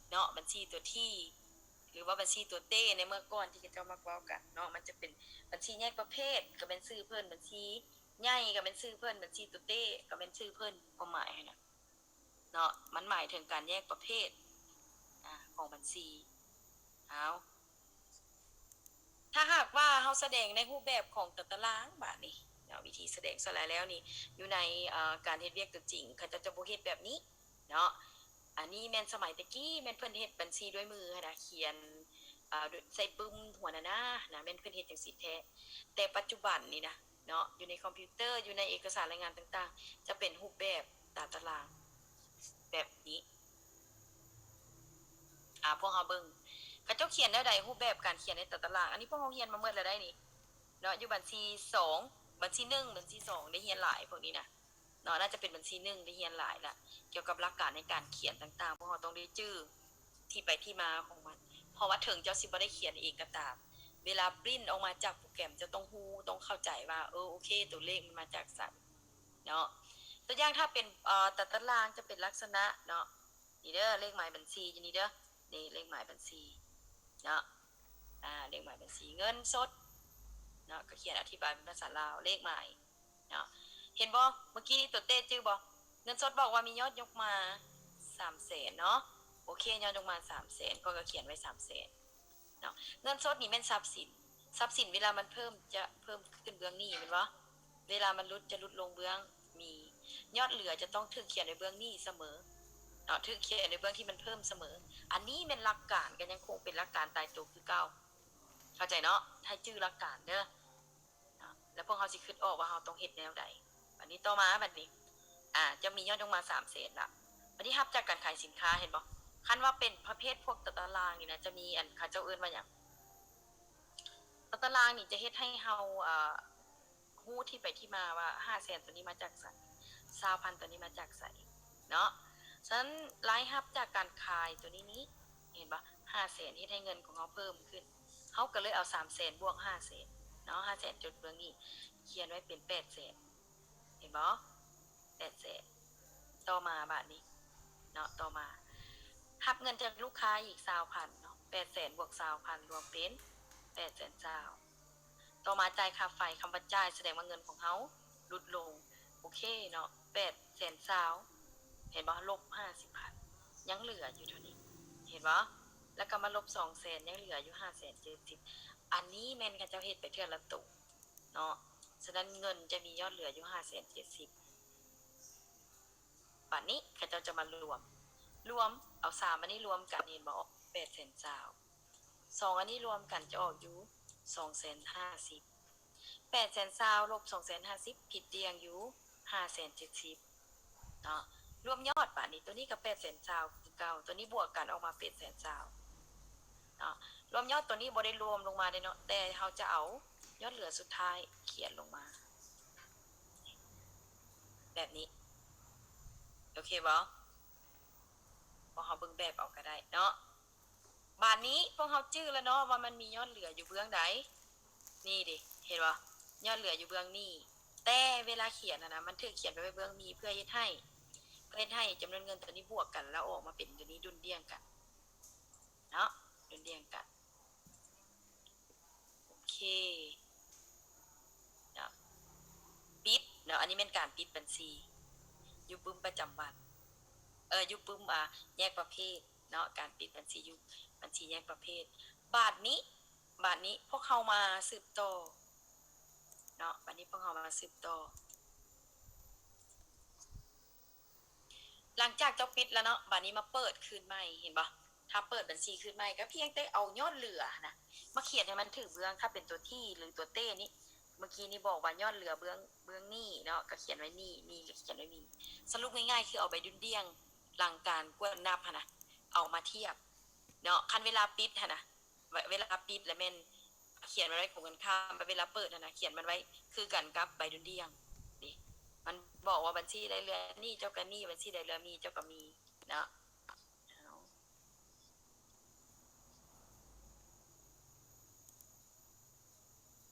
ເນາະ, ບັນຊີຕົວ T ຫຼືວ່າບັນຊີຕົວ T ໃນເມື່ອກ່ອນທີ່ເຂົາເຈົ້າມັກເວົ້າກັນເນາະ, ມັນຈະເປັນບັນຊີແຍກປະເພດ ກໍແມ່ນຊື່ເພິ່ນ, ບັນຊີໃຫຍ່ກໍແມ່ນຊື່ເພິ່ນ, ບັນຊີຕົວ T ກໍແມ່ນຊື່ເພິ່ນ, ຄວາມໝາຍຫັ້ນນະ. ເນາະ, ມັນໝາຍເຖິງການແຍກປະເພດ ອາ ຂອງບັນຊີ. ເອົາ, ຖ້າຫາກວ່າເຮົາສະແດງໃນຮູບແບບຂອງຕາຕະລາງບາດນີ້ເນາະ, ວິທີສະແດງສ່ວນຫຼາຍແລ້ວນີ້ ຢູ່ໃນ ເອີ ການເຮັດວຽກຕົວຈິງ ເຂົາເຈົ້າຈະບໍ່ເຮັດແບບນີ້ເນາະ. ອັນນີ້ແມ່ນສະໄໝແຕ່ກີ້ ແມ່ນເພິ່ນເຮັດບັນຊີດ້ວຍມືຫັ້ນນະ, ຂຽນ ເອີ ໃສ່ປຶ້ມຫົວໜ້າໆນະ, ແມ່ນເພິ່ນເຮັດຈັ່ງຊີ້ແທ້. ແຕ່ປັດຈຸບັນນີ້ນະ ເນາະ, ຢູ່ໃນຄອມພິວເຕີ, ຢູ່ໃນເອກະສານລາຍງານຕ່າງໆ ຈະເປັນຮູບແບບຕາຕະລາງແບບນີ້. ອາ ພວກເຮົາເບິ່ງ ເຂົາເຈົ້າຂຽນແນວໃດ? ຮູບແບບການຂຽນໃນຕາຕະລາງ, ອັນນີ້ພວກເຮົາຮຽນມາໝົດແລ້ວໄດ໋ນີ້ເນາະ, ຢູ່ບັນຊີສອງ, ບັນຊີໜຶ່ງ, ບັນຊີສອງ ໄດ້ຮຽນຫຼາຍພວກນີ້ນະ. ເນາະ, ໜ້າຈະເປັນບັນຊີໜຶ່ງ ໄດ້ຮຽນຫຼາຍລະ ກ່ຽວກັບຫຼັກການໃນການຂຽນຕ່າງໆ ພວກເຮົາຕ້ອງໄດ້ຈື່ທີ່ໄປທີ່ມາຂອງມັນ. ເພາະວ່າເຖິງເຈົ້າຊິບໍ່ໄດ້ຂຽນເອງກໍຕາມ, ເວລາປຣິ້ນອອກມາຈາກໂປຣແກຣມ ເຈົ້າຕ້ອງຮູ້, ຕ້ອງເຂົ້າໃຈວ່າ ເອີ ໂອເຄ ຕົວເລກມັນມາຈາກໃສເນາະ. ຕົວຢ່າງຖ້າເປັນ ເອີ ຕາຕະລາງຈະເປັນລັກສະນະເນາະ, ນີ້ເດີ ເລກໝາຍບັນຊີຢູ່ນີ້ເດີ, ນີ້ເລກໝາຍບັນຊີເນາະ, ອາ ເລກໝາຍບັນຊີ ເງິນສົດເນາະ, ກໍຂຽນອະທິບາຍເປັນພາສາລາວ ເລກໝາຍ ເນາະ. ເຫັນບໍ່? ເມື່ອກີ້ນີ້ຕົວເຕະຈື່ບໍ່? ເງິນສົດບອກວ່າມີຍອດຍົກມາສາມແສນເນາະ. ໂອເຄ, ຍອດຍົກມາສາມແສນ, ຂ້ອຍກໍຂຽນໄວ້ສາມແສນເນາະ. ເງິນສົດນີ້ແມ່ນຊັບສິນ, ຊັບສິນເວລາມັນເພີ່ມຈະເພີ່ມຂຶ້ນເບື້ອງໜີ້ແມ່ນບໍ່? ເວລາມັນຫຼຸດຈະຫຼຸດລົງເບື້ອງມີ. ຍອດເຫຼືອຈະຕ້ອງຖືກຂຽນໄວ້ເບື້ອງໜີ້ສະເໝີເນາະ, ຖືກຂຽນໄວ້ເບື້ອງທີ່ມັນເພີ່ມສະເໝີ. ອັນນີ້ແມ່ນຫຼັກການ, ກໍຍັງຄົງເປັນຫຼັກການຕາຍຕົວຄືເກົ່າ. ຂົ້າໃຈເນາະ? ໃຫ້ຈື່ຫຼັກການເດີເນາະ ແລ້ວພວກເຮົາຊິຄິດອອກວ່າເຮົາຕ້ອງເຮັດແນວໃດ. ບັດນີ້ຕໍ່ມາ ບັດນີ້ ອາ ຈະມີຍອດລົງມາສາມແສນລະ. ບັດນີ້ຮັບຈາກການຂາຍສິນຄ້າ ເຫັນບໍ່? ຄັນວ່າເປັນປະເພດພວກຕາຕະລາງນີ້ນະ ຈະມີ ອັນ ເຂົາເຈົ້າເອີ້ນວ່າຫຍັງ? ຕາຕະລາງນີ້ຈະເຮັດໃຫ້ເຮົາ ເອີ ຮູ້ທີ່ໄປທີ່ມາວ່າຫ້າແສນໂຕນີ້ມາຈາກໃສ, ຊາວພັນໂຕນີ້ມາຈາກໃສເນາະ. ສະນັ້ນລາຍຮັບຈາກການຂາຍໂຕນີ້ນີ້ ເຫັນບໍ່? ຫ້າແສນເຮັດໃຫ້ເງິນຂອງເຮົາເພີ່ມຂຶ້ນ. ເຮົາກໍເລີຍເອົາສາມແສນບວກຫ້າແສນເນາະ, ຫ້າແສນຈຸດເບື້ອງນີ້ ຂຽນໄວ້ເປັນແປດແສນ ເຫັນບໍ່? ແປດແສນ. ຕໍ່ມາບາດນີ້ເນາະ, ຕໍ່ມາ ຮັບເງິນຈາກລູກຄ້າອີກຊາວພັນເນາະ, ແປດແສນບວກຊາວພັນ ລວມເປັນແປດແສນຊາວ. ຕໍ່ມາຈ່າຍຄ່າໄຟ, ຄຳວ່າຈ່າຍສະແດງວ່າເງິນຂອງເຮົາຫຼຸດລົງ. ໂອເຄເນາະ, ແປດແສນຊາວ ເຫັນບໍ່? ລົບຫ້າສິບພັນ ຍັງເຫຼືອຢູ່ເທົ່ານີ້ ເຫັນບໍ່? ແລ້ວກໍມາລົບສອງແສນ ຍັງເຫຼືອຢູ່ຫ້າແສນເຈັດສິບ. ອັນນີ້ແມ່ນເຂົາເຈົ້າເຮັດໄປເທື່ອລະໂຕເນາະ, ສະນັ້ນເງິນຈະມີຍອດເຫຼືອຢູ່ຫ້າແສນເຈັດສິບ. ບາດນີ້ເຂົາເຈົ້າຈະມາລວມ, ລວມ ເອົາສາມອັນນີ້ລວມກັນ ເຫັນບໍ່? ອອກແປດແສນຊາວ. ສອງອັນນີ້ລວມກັນຈະອອກຢູ່ສອງແສນຫ້າສິບ. ແປດແສນຊາວລົບສອງແສນຫ້າສິບ ຜິດດ່ຽງຢູ່ຫ້າແສນເຈັດສິບເນາະ. ລວມຍອດບາດນີ້ ໂຕນີ້ກໍແປດແສນຊາວຄືເກົ່າ, ໂຕນີ້ບວກກັນອອກມາແປດແສນຊາວເນາະ. ລວມຍອດໂຕນີ້ບໍ່ໄດ້ລວມລົງມາເດ້ເນາະ, ແຕ່ເຮົາຈະເອົາຍອດເຫຼືອສຸດທ້າຍຂຽນລົງມາ ແບບນີ້ ໂອເຄບໍ່? ພວກເຮົາເບິ່ງແບບເອົາກໍໄດ້ເນາະ. ບາດນີ້ພວກເຮົາຈື່ແລ້ວເນາະວ່າມັນມີຍອດເຫຼືອຢູ່ເບື້ອງໃດ. ນີ້ເດ ເຫັນບໍ່? ຍອດເຫຼືອຢູ່ເບື້ອງນີ້, ແຕ່ເວລາຂຽນຫັ້ນນະ ມັນຖືກຂຽນໄປເບື້ອງນີ້ ເພື່ອເຮັດໃຫ້ ເພື່ອເຮັດໃຫ້ຈຳນວນເງິນຕົວນີ້ບວກກັນ ແລ້ວອອກມາເປັນຕົວນີ້ດຸ່ນດ່ຽງກັນເນາະ, ດຸ່ນດ່ຽງກັນ. ໂອເຄເນາະ, ປິດເນາະ, ອັນນີ້ແມ່ນການປິດບັນຊີຢູ່ປຶ້ມປະຈຳວັນ ເອີ ຢູ່ປຶ້ມ ອາ ແຍກປະເພດເນາະ, ການປິດບັນຊີຢູ່ບັນຊີແຍກປະເພດ. ບາດນີ້ ບາດນີ້ພວກເຮົາມາສືບຕໍ່ເນາະ, ບາດນີ້ພວກເຮົາມາສືບຕໍ່. ຫຼັງຈາກເຈົ້າປິດແລ້ວເນາະ, ບາດນີ້ມາເປີດຄືນໃໝ່ ເຫັນບໍ່? ຖ້າເປີດບັນຊີຄືນໃໝ່ ກໍພຽງແຕ່ເອົາຍອດເຫຼືອຫັ້ນນະ ມາຂຽນໃຫ້ມັນຖືກເບື້ອງ. ຖ້າເປັນຕົວ T ຫຼືຕົວ T ນີ້ ເມື່ອກີ້ນີ້ບອກວ່າຍອດເຫຼືອເບື້ອງ ເບື້ອງນີ້ເນາະ, ກໍຂຽນໄວ້ນີ້, ນີ້ກໍຂຽນໄວ້ນີ້. ສະຫຼຸບງ່າຍໆ ຄືເອົາໃບດຸ່ນດ່ຽງຫຼັງການກວດນັບຫັ້ນນະ ເອົາມາທຽບເນາະ. ຄັນເວລາປິດຫັ້ນນະ ເວ ເວລາປິດລະແມ່ນຂຽນມັນໄວ້ກົງກັນຂ້າມ, ເວລາເປີດຫັ້ນນະ ຂຽນມັນໄວ້ຄືກັນກັບໃບດຸ່ນດ່ຽງເດ້. ມັນບອກວ່າບັນຊີໃດເຫຼືອມີ ເຈົ້າກໍມີ, ບັນຊີໃດເຫຼືອມີ ເຈົ້າກໍມີເນາະ.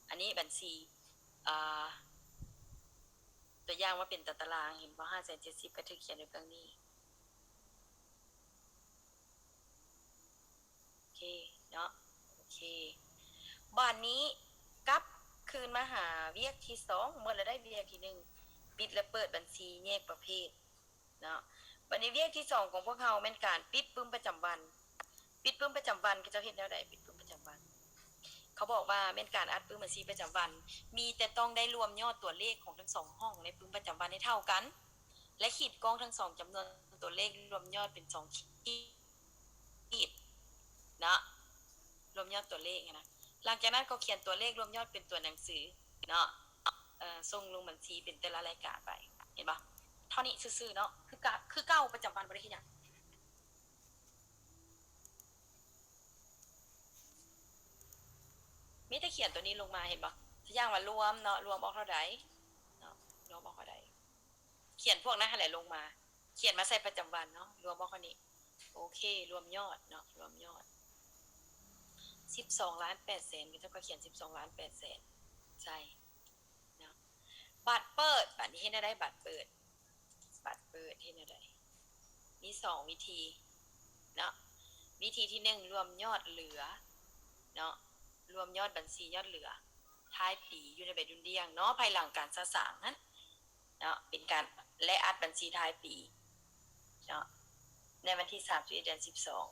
ອັນນີ້ບັນຊີ ເອີ ຕົວຢ່າງວ່າເປັນຕາຕະລາງ ເຫັນບໍ່? ຫ້າແສນເຈັດສິບ ກໍຖືກຂຽນຢູ່ເບື້ອງນີ້. ໂອເຄເນາະ, ໂອເຄ. ບາດນີ້ກັບຄືນມາຫາວຽກທີສອງ, ໝົດແລ້ວໄດ້ວຽກທີໜຶ່ງ, ປິດ ແລະ ເປີດບັນຊີແຍກປະເພດເນາະ. ບາດນີ້ວຽກທີສອງຂອງພວກເຮົາແມ່ນການປິດປຶ້ມປະຈຳວັນ. ປິດປຶ້ມປະຈຳວັນ ເຂົາເຈົ້າເຮັດແນວໃດ? ປິດປຶ້ມປະຈຳວັນ ເຂົາບອກວ່າແມ່ນການອັດປຶ້ມບັນຊີປະຈຳວັນ, ມີແຕ່ຕ້ອງໄດ້ລວມຍອດຕົວເລກຂອງທັງສອງຫ້ອງໃນປຶ້ມປະຈຳວັນໃຫ້ເທົ່າກັນ ແລະ ຂີດກ້ອງທັງສອງຈຳນວນຕົວເລກລວມຍອດເປັນສອງຂີດເນາະ, ລວມຍອດຕົວເລກຫັ້ນນະ. ຫຼັງຈາກນັ້ນກໍຂຽນຕົວເລກລວມຍອດເປັນຕົວໜັງສືເນາະ, ເອີ ສົ່ງລົງບັນຊີເປັນແຕ່ລະລາຍການໄປ, ເຫັນບໍ່? ເທົ່ານີ້ຊື່ໆເນາະ, ຄືກະ ຄືເກົ່າ, ປະຈຳວັນບໍ່ໄດ້ເຮັດຫຍັງ. ມີແຕ່ຂຽນຕົວນີ້ລົງມາ ເຫັນບໍ່? ຕົວຢ່າງວ່າລວມເນາະ, ລວມອອກເທົ່າໃດເນາະ, ລວມອອກເທົ່າໃດ. ຂຽນພວກນັ້ນຫັ້ນແຫຼະລົງມາ, ຂຽນມາໃສ່ປະຈຳວັນເນາະ, ລວມອອກເທົ່ານີ້. ໂອເຄ, ລວມຍອດເນາະ, ລວມຍອດ ສິບສອງລ້ານແປດແສນ, ເຂົາເຈົ້າກໍຂຽນສິບສອງລ້ານແປດແສນໃສ່ເນາະ. ບັດເປີດ, ບັດນີ້ເຮັດແນວໃດ? ບັດເປີດ ບັດເປີດເຮັດແນວໃດ? ມີສອງວິທີເນາະ. ວິທີທີໜຶ່ງ ລວມຍອດເຫຼືອເນາະ, ລວມຍອດບັນຊີຍອດເຫຼືອທ້າຍປີຢູ່ໃນໃບດຸ່ນດ່ຽງເນາະ, ພາຍຫຼັງການສະສາງຫັ້ນເນາະ, ເປັນການ ແລະ ອັດບັນຊີທ້າຍປີເນາະ, ໃນວັນທີສາມສິບເອັດ ເດືອນສິບສອງ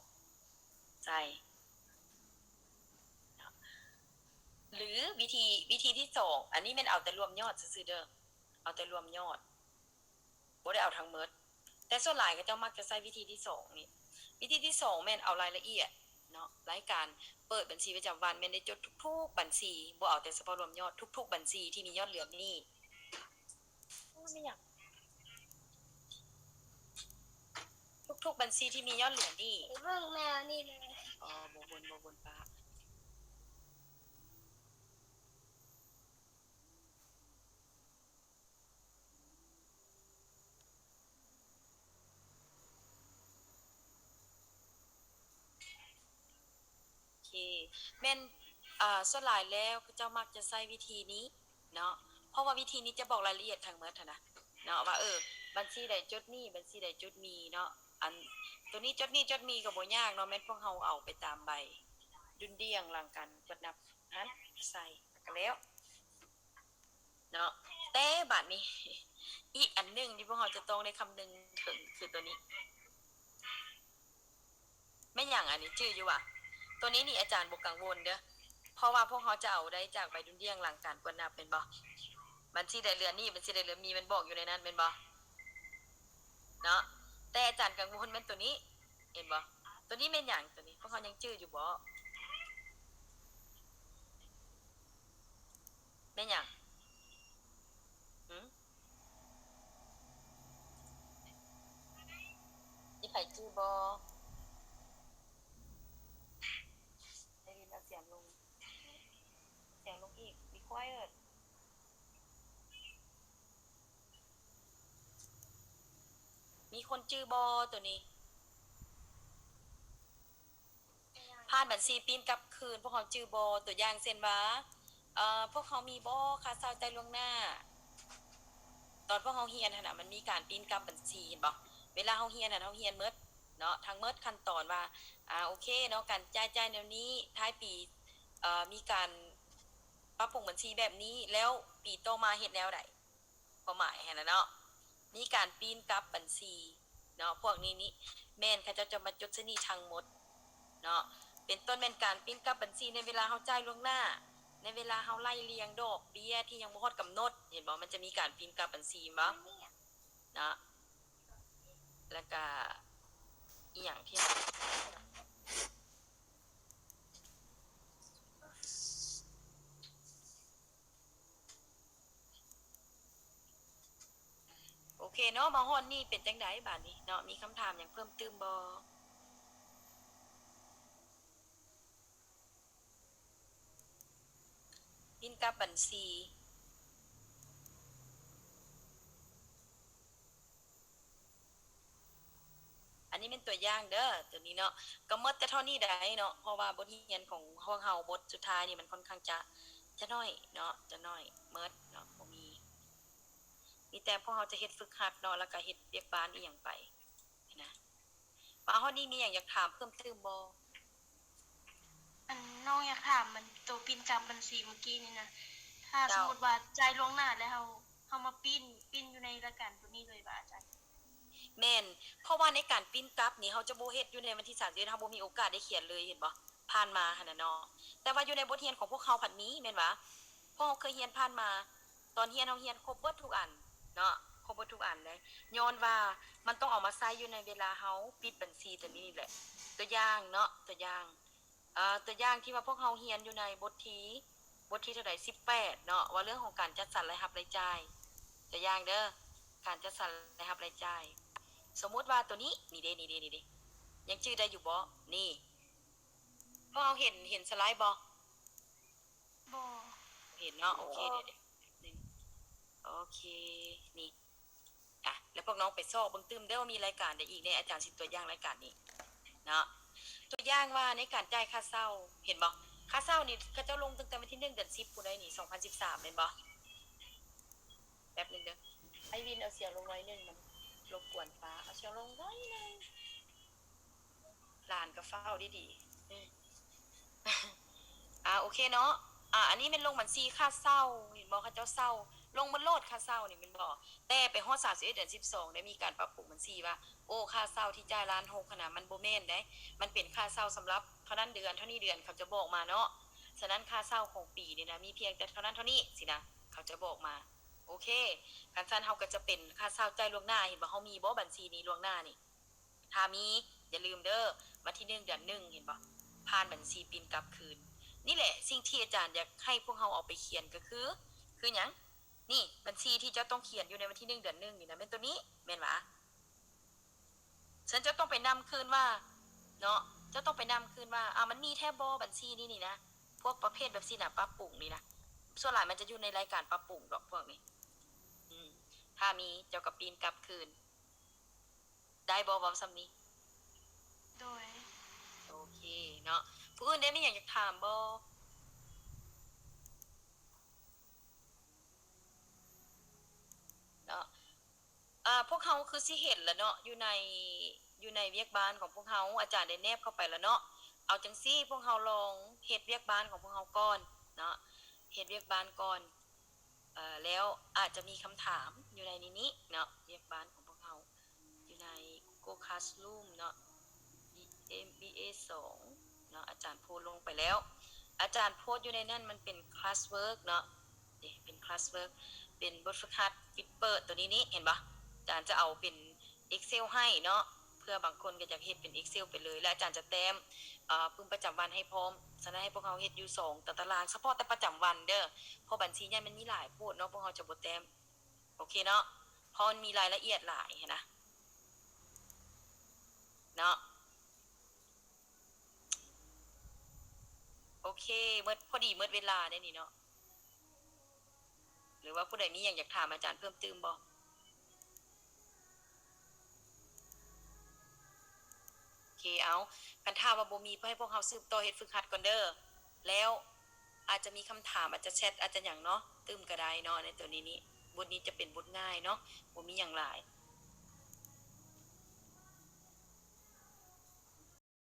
ໃສ່ເນາະ. ຫຼື ວິທີ ວິທີທີສອງ, ອັນນີ້ແມ່ນເອົາແຕ່ລວມຍອດຊື່ໆເດີ, ເອົາແຕ່ລວມຍອດ. ບໍ່ໄດ້ເອົາທັງໝົດ, ແຕ່ສ່ວນຫຼາຍເຂົາເຈົ້າມັກຈະໃຊ້ວິທີທີສອງນີ້. ວິທີທີສອງແມ່ນເອົາລາຍລະອຽດ ເນາະ ລາຍການເປີດບັນຊີປະຈຳວັນແມ່ນໄດ້ຈົດທຸກໆບັນຊີ ບໍ່ເອົາແຕ່ສະເພາະລວມຍອດ ທຸກໆບັນຊີທີ່ມີຍອດເຫຼືອໜີ້ ແມ່ນຫຍັງ? ທຸກໆບັນຊີທີ່ມີຍອດເຫຼືອໜີ້ ເບິ່ງແນວນີ້ເລີຍ ອໍ ບໍ່ບົນ ບໍ່ບົນປ້າ. ໂອເຄ ແມ່ນ ເອີ ສ່ວນຫຼາຍແລ້ວເຂົາເຈົ້າມັກຈະໃຊ້ວິທີນີ້ເນາະ ເພາະວ່າວິທີນີ້ຈະບອກລາຍລະອຽດທັງໝົດຫັ້ນນະເນາະ ວ່າ ເອີ ບັນຊີໃດຈົດໜີ້ ບັນຊີໃດຈົດໜີ້ເນາະ ອັນ ໂຕນີ້ຈົດໜີ້ຈົດມີກໍບໍ່ຍາກເນາະ ແມ່ນພວກເຮົາເອົາໄປຕາມໃບດຸນດ່ຽງຫຼັງການກວດນັບຫັ້ນໃສ່ ແລ້ວກໍແລ້ວ ເນາະ ແຕ່ບາດນີ້ ອີກອັນໜຶ່ງທີ່ພວກເຮົາຈະຕ້ອງໄດ້ຄຳນຶງເຖິງຄືໂຕນີ້ ແມ່ນຫຍັງອັນນີ້ ຈື່ຢູ່ຫວາ? ໂຕນີ້ນີ້ອາຈານບໍ່ກັງວົນເດີ້ ເພາະວ່າພວກເຮົາຈະເອົາໄດ້ຈາກໃບດຸນດ່ຽງຫຼັງການກວດນັບແມ່ນບໍ່? ບັນຊີໃດເຫຼືອໜີ້ ບັນຊີໃດເຫຼືອມີ ມັນບອກຢູ່ໃນນັ້ນແມ່ນບໍ່? ເນາະ ແຕ່ອາຈານກັງວົນແມ່ນໂຕນີ້ ເຫັນບໍ່? ໂຕນີ້ແມ່ນຫຍັງ? ໂຕນີ້ພວກເຮົາຍັງຈື່ຢູ່ບໍ່? ແມ່ນຫຍັງ? ຫື? ມີໃຜຈື່ບໍ່? ໄອຣິນເອົາສຽງລົງ ສຽງລົງອີກ be quiet. ມີຄົນຈື່ບໍ່ໂຕນີ້? ຜ່ານບັນຊີປີ້ນກັບຄືນ ພວກເຮົາຈື່ບໍ່? ຕົວຢ່າງເຊັ່ນວ່າ ເອີ ພວກເຮົາມີບໍ່ຄ່າເຊົ່າຈ່າຍລ່ວງໜ້າ? ຕອນພວກເຮົາຮຽນຫັ້ນນະ ມັນມີການປີ້ນກັບບັນຊີ ເຫັນບໍ່? ເວລາເຮົາຮຽນຫັ້ນ ເຮົາຮຽນໝົດເນາະ ທັງໝົດຂັ້ນຕອນວ່າ ອາ ໂອເຄເນາະ ການຈ່າຍ ຈ່າຍແນວນີ້ ທ້າຍປີ ເອີ ມີການປັບປຸງບັນຊີແບບນີ້ ແລ້ວປີຕໍ່ມາເຮັດແນວໃດ? ຄວາມໝາຍຫັ້ນນະເນາະ ມີການປີ້ນກັບບັນຊີເນາະ ພວກນີ້ນີ້ ແມ່ນເຂົາເຈົ້າຈະມາຈົດໃສ່ນີ້ທັງໝົດເນາະ ເປັນຕົ້ນແມ່ນການປີ້ນກັບບັນຊີໃນເວລາເຮົາຈ່າຍລ່ວງໜ້າ ໃນເວລາເຮົາໄລ່ລຽງດອກເບ້ຍທີ່ຍັງບໍ່ຮອດກຳນົດ ເຫັນບໍ່? ມັນຈະມີການປີ້ນກັບບັນຊີແມ່ນບໍ່? ເນາະ ແລ້ວກະອີ່ຫຍັງທີ່ ໂອເຄເນາະ ມາຮອດນີ້ເປັນຈັ່ງໃດບາດນີ້ເນາະ ມີຄຳຖາມຫຍັງເພີ່ມຕື່ມບໍ່? ປິ່ນກັບບັນຊີ. ອັນນີ້ແມ່ນຕົວຢ່າງເດີ ຕົວນີ້ເນາະ ກໍໝົດແຕ່ເທົ່ານີ້ໄດ໋ເນາະ ເພາະວ່າບົດຮຽນຂອງພວກເຮົາບົດສຸດທ້າຍນີ້ມັນຄ່ອນຂ້າງຈະ ຈະໜ້ອຍເນາະ ຈະໜ້ອຍ ໝົດເນາະ ບໍ່ມີ ມີແຕ່ພວກເຮົາຈະເຮັດຝຶກຫັດເນາະ ແລ້ວກໍເຮັດວຽກບ້ານອີ່ຫຍັງໄປນະ. ມາຮອດນີ້ມີຫຍັງຢາກຖາມເພີ່ມຕື່ມບໍ່? ອັນ ນ້ອງຢາກຖາມ ມັນ ໂຕປິ່ນກັບບັນຊີມື້ກີ້ນີ້ນະ ຖ້າ ເຈົ້າ ສົມມຸດວ່າຈ່າຍລ່ວງໜ້າແລ້ວ ເຮົາ ເຮົາມາປິ່ນ ປິ່ນຢູ່ໃນລາຍການໂຕນີ້ເລີຍບໍ່ອາຈານ? ແມ່ນ ເພາະວ່າໃນການປິ່ນກັບນີ້ ເຮົາຈະບໍ່ເຮັດຢູ່ໃນວັນທີສາມສິບເອັດ ເຮົາບໍ່ມີໂອກາດໄດ້ຂຽນເລີຍ ເຫັນບໍ່? ຜ່ານມາຫັ້ນນະເນາະ ແຕ່ວ່າຢູ່ໃນບົດຮຽນຂອງພວກເຮົາພັດມີ ແມ່ນຫວາ? ພວກເຮົາເຄີຍຮຽນຜ່ານມາ ຕອນຮຽນເຮົາຮຽນຄົບເບິດທຸກອັນເນາະ ຄົບເບິດທຸກອັນເລີຍ ຍ້ອນວ່າມັນຕ້ອງເອົາມາໃຊ້ຢູ່ໃນເວລາເຮົາປິດບັນຊີຕົວນີ້ນີ້ແຫຼະ ຕົວຢ່າງເນາະ ຕົວຢ່າງ ເອີ ຕົວຢ່າງທີ່ວ່າພວກເຮົາຮຽນຢູ່ໃນບົດທີ ບົດທີເທົ່າໃດ ສິບແປດເນາະ ວ່າເລື່ອງຂອງການຈັດສັນລາຍຮັບລາຍຈ່າຍ ຕົວຢ່າງເດີ ການຈັດສັນລາຍຮັບລາຍຈ່າຍ ສົມມຸດວ່າຕົວນີ້ ນີ້ເດ ນີ້ເດ ນີ້ເດ ຍັງຈື່ໄດ້ຢູ່ບໍ່? ນີ້ ພວກເຮົາເຫັນ ເຫັນສະໄລບໍ່? ບໍ່ເຫັນເນາະ ໂອເຄ ເດ ໂອເຄ ນີ້ ອ່ະ ແລ້ວພວກນ້ອງໄປຊອກເບິ່ງຕື່ມເດີວ່າມີລາຍການໃດອີກແດ່ ອາຈານຊິຕົວຢ່າງລາຍການນີ້ເນາະ ຕົວຢ່າງວ່າໃນການຈ່າຍຄ່າເຊົ່າ ເຫັນບໍ່? ຄ່າເຊົ່ານີ້ເຂົາເຈົ້າລົງຕັ້ງແຕ່ວັນທີໜຶ່ງ ເດືອນສິບພຸ້ນໃດ໋ນີ້ ສອງພັນສິບສາມ ແມ່ນບໍ່? ແປັບໜຶ່ງເດີ ໄອວິນເອົາສຽງລົງໜ້ອຍໜຶ່ງ ມັນລົບກວນປ້າ ເອົາສຽງລົງໜ້ອຍໜຶ່ງ ຫຼານກໍເຝົ້າດີໆ ອາ ໂອເຄເນາະ ອາ ອັນນີ້ແມ່ນລົງບັນຊີຄ່າເຊົ່າ ເຫັນບໍ່ ເຂົາເຈົ້າເຊົ່າ ລົງໝົດໂລດຄ່າເຊົ່ານີ້ແມ່ນບໍ່? ແຕ່ໄປຮອດສາມສິບເອັດ ເດືອນສິບສອງ ໄດ້ມີການປັບປຸງບັນຊີວ່າ ໂອ້ ຄ່າເຊົ່າທີ່ຈ່າຍລ້ານຫົກຫັ້ນນະ ມັນບໍ່ແມ່ນເດ້ ມັນເປັນຄ່າເຊົ່າສຳລັບເທົ່ານັ້ນເດືອນ ເທົ່ານີ້ເດືອນ ເຂົາຈະບອກມາເນາະ ສະນັ້ນຄ່າເຊົ່າຂອງປີນີ້ນະ ມີພຽງແຕ່ເທົ່ານັ້ນເທົ່ານີ້ຊີ້ນະ ເຂົາຈະບອກມາ ໂອເຄ ຄັນຊັ້ນເຮົາກໍຈະເປັນຄ່າເຊົ່າຈ່າຍລ່ວງໜ້າ ເຫັນບໍ່ ເຮົາມີບໍ່ບັນຊີນີ້ລ່ວງໜ້ານີ້? ຖ້າມີ ຢ່າລືມເດີ ວັນທີໜຶ່ງ ເດືອນໜຶ່ງ ເຫັນບໍ່? ຜ່ານບັນຊີປິ່ນກັບຄືນ. ນີ້ແຫຼະສິ່ງທີ່ອາຈານຢາກໃຫ້ພວກເຮົາເອົາໄປຂຽນກໍຄື ຄືຫຍັງ? ນີ້ບັນຊີທີ່ເຈົ້າຕ້ອງຂຽນຢູ່ໃນວັນທີໜຶ່ງເດືອນໜຶ່ງນີ້ນະ ແມ່ນໂຕນີ້ແມ່ນຫວາ? ຊັ້ນເຈົ້າຕ້ອງໄປນຳຄືນວ່າ ເນາະ ເຈົ້າຕ້ອງໄປນຳຄືນວ່າ ອາ ມັນມີແທ້ບໍ່ບັນຊີນີ້ນີ້ນະ ພວກປະເພດແບບຊີ້ນະ ປັບປຸງນີ້ນະ ສ່ວນຫຼາຍມັນຈະຢູ່ໃນລາຍການປັບປຸງດອກພວກນີ້. ອືມ ຖ້າມີເຈົ້າກໍປິ່ນກັບຄືນ ໄດ້ບໍ່ ເວົ້າສ່ຳນີ້? ໂດຍ ໂອເຄເນາະ. ຜູ້ອື່ນໄດ້ມີຫຍັງຢາກຖາມບໍ່? ເນາະ ອາ ພວກເຮົາຄືຊິເຫັນລະເນາະ ຢູ່ໃນ ຢູ່ໃນວຽກບ້ານຂອງພວກເຮົາ ອາຈານໄດ້ແນບເຂົ້າໄປລະເນາະ. ເອົາຈັ່ງຊີ້ ພວກເຮົາລອງເຮັດວຽກບ້ານຂອງພວກເຮົາກ່ອນເນາະ ເຮັດວຽກບ້ານກ່ອນ ເອີ ແລ້ວອາດຈະມີຄຳຖາມຢູ່ໃນນີ້ນີ້ເນາະ ວຽກບ້ານຂອງພວກເຮົາ ຢູ່ໃນ Google Classroom ເນາະ ເອັມບີເອສອງເນາະ ອາຈານໂພສລົງໄປແລ້ວ ອາຈານໂພສຢູ່ໃນນັ້ນ ມັນເປັນ classwork ເນາະ ເດ້ ເປັນ classwork ເປັນບົດຝຶກຫັດ Flipboard ໂຕນີ້ນີ້ ເຫັນບໍ່? ອາຈານຈະເອົາເປັນ Excel ໃຫ້ເນາະ ເພື່ອບາງຄົນກໍຢາກເຮັດເປັນ Excel ໄປເລີຍ ແລະ ອາຈານຈະແຕ້ມ ອາ ປຶ້ມປະຈຳວັນໃຫ້ພ້ອມ. ສະນັ້ນໃຫ້ພວກເຮົາເຮັດຢູ່ສອງຕາຕະລາງ ສະເພາະແຕ່ປະຈຳວັນເດີ້ ເພາະບັນຊີໃຫຍ່ມັນມີຫຼາຍໂພດເນາະ ພວກເຮົາຈະບໍ່ແຕ້ມ ໂອເຄເນາະ ເພາະມັນມີລາຍລະອຽດຫຼາຍຫັ້ນນະ ເນາະ. ໂອເຄ ໝົດ ພໍດີໝົດເວລາເດ້ນີ້ເນາະ ຫຼືວ່າຜູ້ໃດມີຫຍັງຢາກຖາມອາຈານເພີ່ມຕື່ມບໍ່? ໂອເຄ ເອົາ ຄັນຖ້າວ່າບໍ່ມີ ໃຫ້ພວກເຮົາສືບຕໍ່ເຮັດຝຶກຫັດກ່ອນເດີ້ ແລ້ວອາດຈະມີຄຳຖາມ ອາດຈະແຊັດ ອາດຈະຫຍັງເນາະ ຕື່ມກໍໄດ້ເນາະ ໃນໂຕນີ້ນີ້. ບົດນີ້ຈະເປັນບົດງ່າຍເນາະ ບໍ່ມີຫຍັງຫຼາຍ.